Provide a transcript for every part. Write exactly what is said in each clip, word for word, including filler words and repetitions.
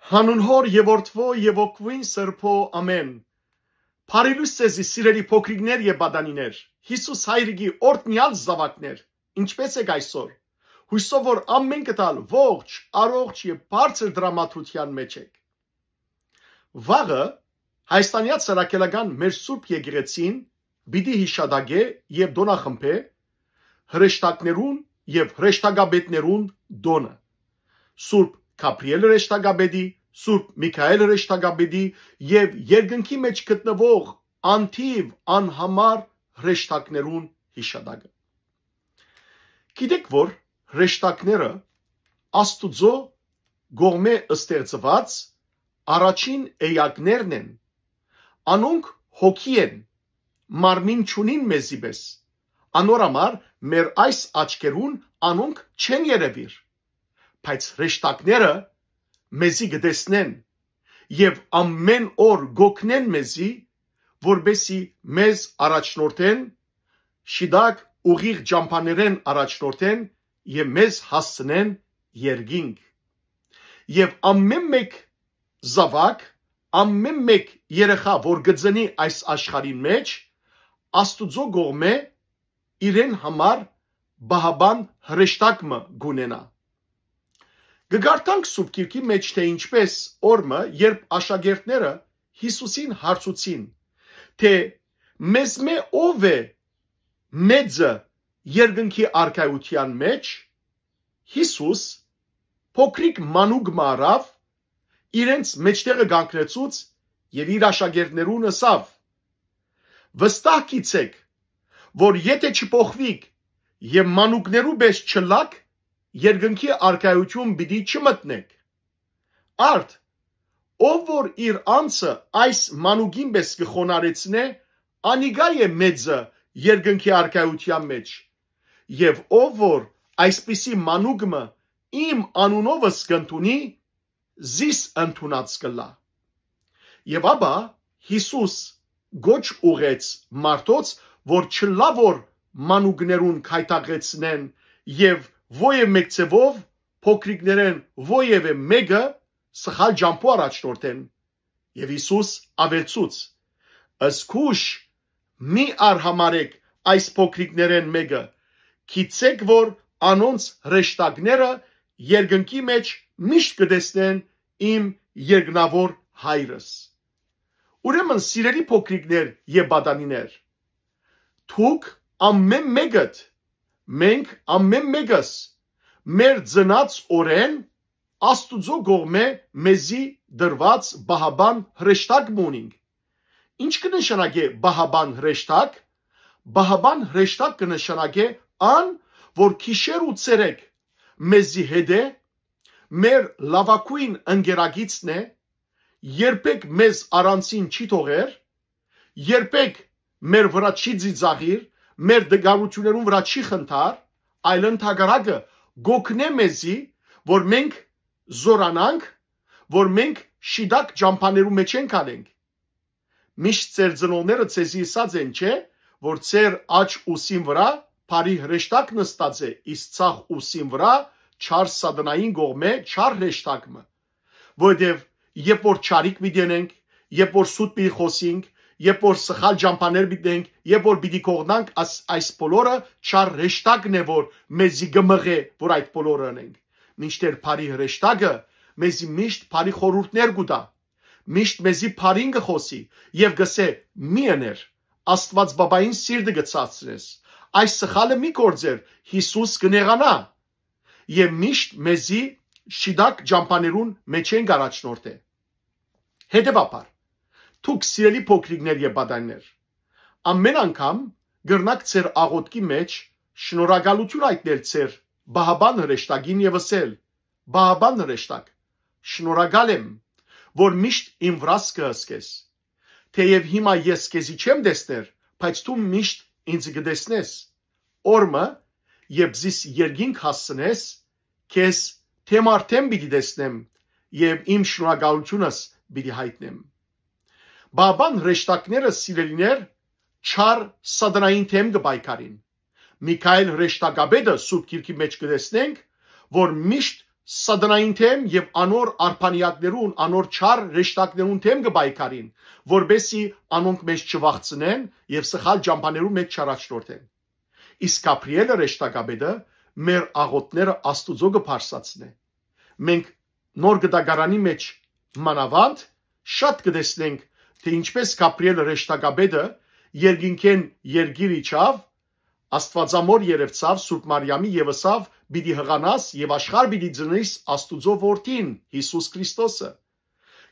Հանուն Հօր եւ Որդւոյ եւ Ոգւոյն Սրբոյ, ամէն։ Բարի լոյս ձեզի, սիրելի փոքրիկներ եւ պատանիներ, Յիսուս Հայրիկի օրհնեալ զաւակներ, ինչպէս էք այսօր։ Յուսով որ ամէնքդ ալ ողջ, առողջ եւ բարձր տրամադրութեան մէջ էք։ Վաղը Հայաստանեայ Սարակելական մեր Սուրբ Եկեղեցին պիտի յիշատակէ եւ տօնախմբէ հրեշտակներուն եւ հրեշտակապետներուն տօնը, Սուրբ Գաբրիէլ հրեշտակապետի, Սուրբ Միքայէլ հրեշտակապետի եւ երկնքի մէջ գտնուող անթիւ անհամար հրեշտակներուն յիշատակը։ Գիտեք որ հրեշտակները Աստուծոյ կողմէ ստեղծուած առաջին էակներն են, անոնք հոգի են, մարմին չունին մեզի պէս, անոր համար մեր այս աչքերուն անոնք չեն երեւիր, բայց հրեշտակները մեզի կը տեսնեն եւ ամէն օր կ'օգնեն մեզի, որպէսզի մեզ առաջնորդեն, շիտակ ուղիղ ճամբաներէն առաջնորդեն եւ մեզ հասցնեն երկինք։ Եւ ամէն մէկ զաւակ, ամէն մէկ երեխայ, որ կը ծնի այս աշխարհին մէջ, Աստուծոյ կողմէ իրեն համար պահապան հրեշտակ մը կ'ունենայ։ Կը կարդանք Սուրբ Գիրքի մէջ, թէ ինչպէս օր մը, երբ աշակերտները Յիսուսին հարցուցին, թէ «Մեզմէ ո՞վ է մեծը երկնքի արքայութեան մէջ»։ Յիսուս փոքրիկ մանուկ մը առաւ, իրենց մէջտեղը կանգնեցուց եւ իր աշակերտներուն ըսաւ. «Վստահ գիցէք, որ եթէ չփոխուիք եւ մանուկներու պէս չըլլաք, երկնքի արքայութիւն պիտի չմտնէք»։ Արդ, ով որ իր անձը այս մանուկին պէս կը խոնարհեցնէ, անիկա է մեծը երկնքի արքայութեան մէջ։ Եւ ով որ այսպիսի մանուկ մը իմ անունովս կ'ընդունի, զիս ընդունած կ'ըլլայ։ Եւ ապա Յիսուս գոչ ուղղեց մարդոց, որ չըլլայ որ մանուկներուն գայթակղեցնեն եւ որեւէ մէկ ձեւով փոքրիկներէն որեւէ մէկը սխալ ճամբու առաջնորդեն։ Եւ Յիսուս աւելցուց. «Զգոյշ մի արհամարէք այս փոքրիկներէն մէկը, գիտցէք որ անոնց հրեշտակները երկնքի մէջ միշտ կը տեսնեն իմ երկնաւոր Հայրս»։ Ուրեմն, սիրելի փոքրիկներ եւ պատանիներ, դուք ամէն մէկդ, մենք ամէն մէկս մեր ծնած օրէն Աստուծոյ կողմէ մեզի տրուած պահապան հրեշտակ մը ունինք։ Ի՞նչ կը նշանակէ պահապան հրեշտակ։ Պահապան հրեշտակ կը նշանակէ ան, որ գիշեր ու ցերեկ մեզի հետ է, մեր լաւագոյն ընկերագիցն է, երբեք մեզ առանցին չի թողեր, երբեք մեր վրայ չի ծիծաղիր, մեր դժգոհութիւններուն վրայ չի խնդար, այլ ընդհակառակը կ'օգնէ մեզի, որ մենք զօրանանք, որ մենք շիտակ ճամբաներու մէջ չենք անենք։ Միշտ ձեր ծնողները ձեզի ըսած են, չէ՞, որ ձեր աջ ուսին վրայ բարի հրեշտակ նստած է, իսկ ցախ ուսին վրայ չար սատանային կողմէ չար հրեշտակ մը։ Որովհետեւ երբ որ չարիք պիտի ընենք, երբ որ սուտ պիտի խօսինք, երբ որ սխալ ճամբաներ պիտի ընենք, երբ որ պիտի կողնանք, աս-, այս բոլորը չար հրեշտակն է, որ մեզի կը մղէ, որ այդ բոլորը ընենք։ Մինչդեռ բարի հրեշտակը մեզի միշտ բարի խորհուրդներ կու տայ, միշտ մեզի բարին կը խօսի եւ կ'ըսէ. «Մի ըներ, Աստուած Պապային սիրտը կը ցածրես, այս սխալը մի գործեր, Յիսուս կը նեղանայ»։ Եւ միշտ մեզի շիտակ ճամբաներուն մէջէն կ'առաջնորդէ։ Հետեւաբար, դուք, սիրելի փոքրիկներ եւ պատանիներ, ամէն անգամ կրնաք ձեր աղօթքի մէջ շնորհակալութիւն յայտնել ձեր պահապան հրեշտակին եւ ըսել. «Պահապան հրեշտակ, շնորհակալ եմ, որ միշտ իմ վրաս կը հսկես։ Թէեւ հիմա ես քեզի չեմ տեսներ, բայց դու միշտ ինձ կը տեսնես։ Օր մը, երբ զիս երկինք հասցնես, քեզ դեմ առ դեմ պիտի տեսնեմ եւ իմ շնորհակալութիւնս պիտի յայտնեմ»։ Պահապան հրեշտակները, սիրելիներ, չար սատանային դեմ կը պայքարին։ Միքայէլ հրեշտակապետը Սուրբ Գիրքի մէջ կը տեսնենք, որ միշտ Սատանային դէմ եւ անոր արբանեակներուն, անոր չար հրեշտակներուն դէմ կը պայքարին, որպէս զի անոնք մեզ չվախցնեն եւ սխալ ճամբաներու մէջ չառաջնորդեն։ Իսկ Գաբրիէլը հրեշտակապետը մեր աղօթքները Աստուծոյ կը բարձրացնէ։ Մենք Նոր Կտակարանի մէջ մանաւանդ շատ կը տեսնենք, թէ ինչպէս Գաբրիէլը հրեշտակապետը երկինքէն երկիր իջաւ, Աստուածամօր երեւցաւ Սուրբ Մարիամի եւ ըսաւ. «Պիտի յղանաս եւ աշխարհ պիտի ծնես Աստուծոյ որդին՝ Յիսուս Քրիստոսը»։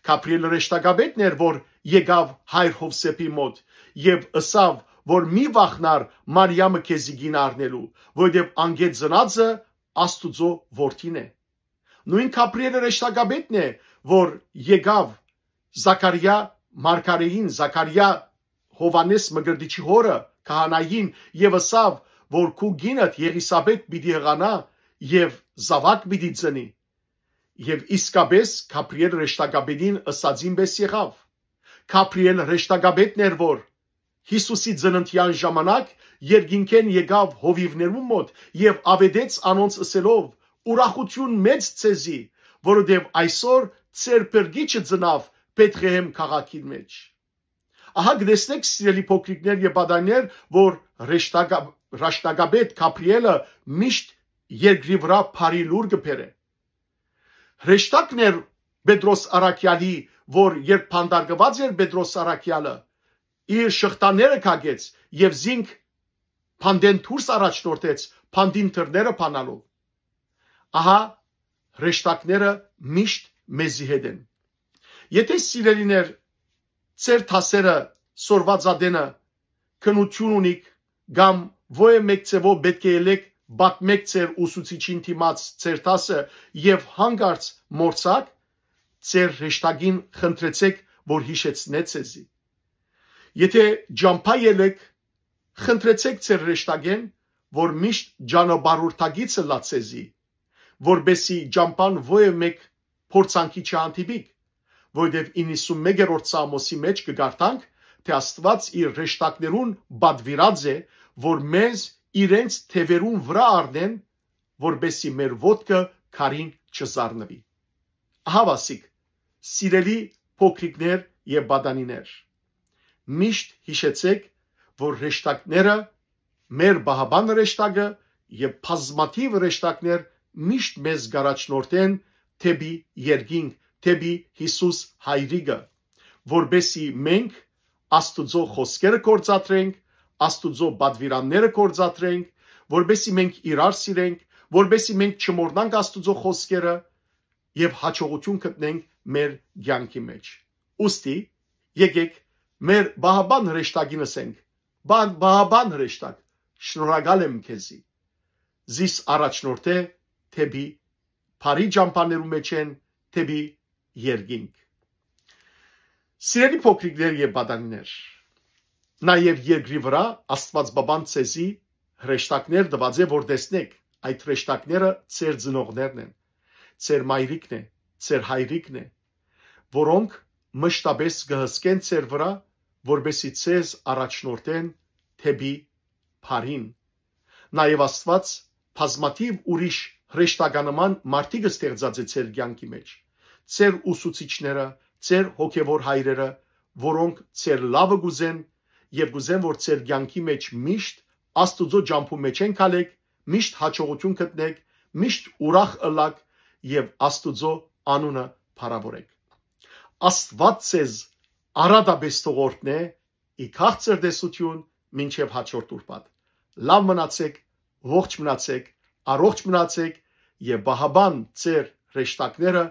Գաբրիէլը հրեշտակապետն էր, որ եկաւ հայր Յովսէփի մօտ եւ ըսաւ, որ մի վախնար Մարիամը քեզի կին առնելու, որովհետեւ անկէ ծնածը Աստուծոյ որդին է։ Նոյն Գաբրիէլը հրեշտակապետն է, որ եկաւ Զաքարիա մարգարէին, Զաքարիա Յովհաննէս Մկրտիչի հօրը, քահանային, եւ ըսաւ, որ քու կինդ Եղիսաբէթ պիտի յղանայ եւ զաւակ պիտի ծնի։ Եւ իսկապէս Գաբրիէլ հրեշտակապետին ըսածին պէս եղաւ։ Գաբրիէլ հրեշտակապետն էր, որ Յիսուսի ծննդեան ժամանակ երկինքէն եկաւ հովիւներուն մօտ եւ աւետեց անոնց ըսելով. «Ուրախութիւն մեծ ձեզի, որովհետեւ այսօր ձեր փրկիչը ծնաւ Բեթղեհէմ քաղաքին մէջ»։ Ահա կը տեսնեք, սիրելի փոքրիկներ եւ պատանիներ, որ հրեշտակա-, հրեշտակապետ Գաբրիէլը միշտ երկրի վրայ բարի լուր կը բերէ։ Հրեշտակն էր Պետրոս առաքեալի, որ երբ բանտարկուած էր Պետրոս առաքեալը, իր շղթաները կակեց եւ զինք բանտէն դուրս առաջնորդեց, բանտին դռները բանալով։ Ահա հրեշտակները միշտ մեզի հետ են։ Եթե, սիրելիներ, ձեր դասերը սորված ատենը քննութիւն ունիք կամ ոյ մէկ ձեւով պէտք է ելեք պատմեք ձեր ուսուցիչին դիմաց ձեր դասը եւ հանկարծ մոռցաք, ձեր հրեշտակին խնդրեցէք, որ յիշեցնէ ձեզի։ Եթե ճամբայ ելեք, խնդրեցէք ձեր հրեշտակէն, որ միշտ ճանապարհորդագիծը լացեզի, որպեսի ճամբան ոյ մէկ փորձանքի չհանդիպիք, որովհետեւ իննսունմեկերորդ Սաղմոսի մէջ կը կարդանք, թէ Աստուած իր հրեշտակներուն պատուիրած է, որ մեզ իրենց թեւերուն վրայ առնեն, որպեսի մեր ոտքը քարին չզարնուի։ Ահա ասիկ, սիրելի փոքրիկներ եւ պատանիներ, միշտ յիշեցէք, որ հրեշտակները, մեր պահապան հրեշտակը եւ բազմաթիւ հրեշտակներ միշտ մեզ կ'առաջնորդեն դէպի երկինք, դէպի Յիսուս Հայրիկը, որպեսի մենք Աստուծոյ խօսքերը գործադրենք, Աստուծոյ պատուիրանները գործադրենք, որպեսի մենք իրար սիրենք, որպեսի մենք չմոռնանք Աստուծոյ խօսքերը եւ յաջողութիւն գտնենք մեր կեանքի մէջ։ Ուստի, եկեք մեր պահապան հրեշտակին ըսենք. «Պա-, պահապան հրեշտակ, շնորհակալ եմ քեզի։ Զիս առաջնորդէ դէպի բարի ճամբաներու մէջէն, դէպի երկինք»։ Սիրելի փոքրիկներ եւ պատանիներ, նաեւ երկրի վրայ Աստուած Պապան ձեզի հրեշտակներ տուած է, որ տեսնեք, այդ հրեշտակները ձեր ծնողներն են, ձեր մայրիկն է, ձեր հայրիկն է, որոնք մշտապէս կը հսկեն ձեր վրայ, որպեսզի ձեզ առաջնորդեն դէպի բարին։ Նաեւ Աստուած բազմաթիւ ուրիշ հրեշտականման մարդիկ ստեղծած է ձեր կեանքի մէջ, ձեր ուսուցիչները, ձեր հոգեւոր հայրերը, որոնք ձեր լաւը կ'ուզեն եւ կ'ուզեն, որ ձեր կեանքի մէջ միշտ Աստուծոյ ճամբու մէջէն քալէք, միշտ յաջողութիւն գտնէք, միշտ ուրախ ըլլաք եւ Աստուծոյ անունը փառաւորէք։ Աստուած ձեզ առատապէս թող օրհնէ, ի քաղցր տեսութիւն մինչեւ յաջորդ ուրբաթ։ Լաւ մնացէք, ողջ մնացէք, առողջ մնացէք եւ պահապան ձեր հրեշտակները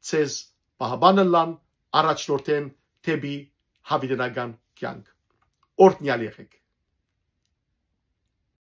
ձեզ պահապան ըլլան, առաջնորդեն դէպի յաւիտենական կեանք։ Օրհնեալ եղէք։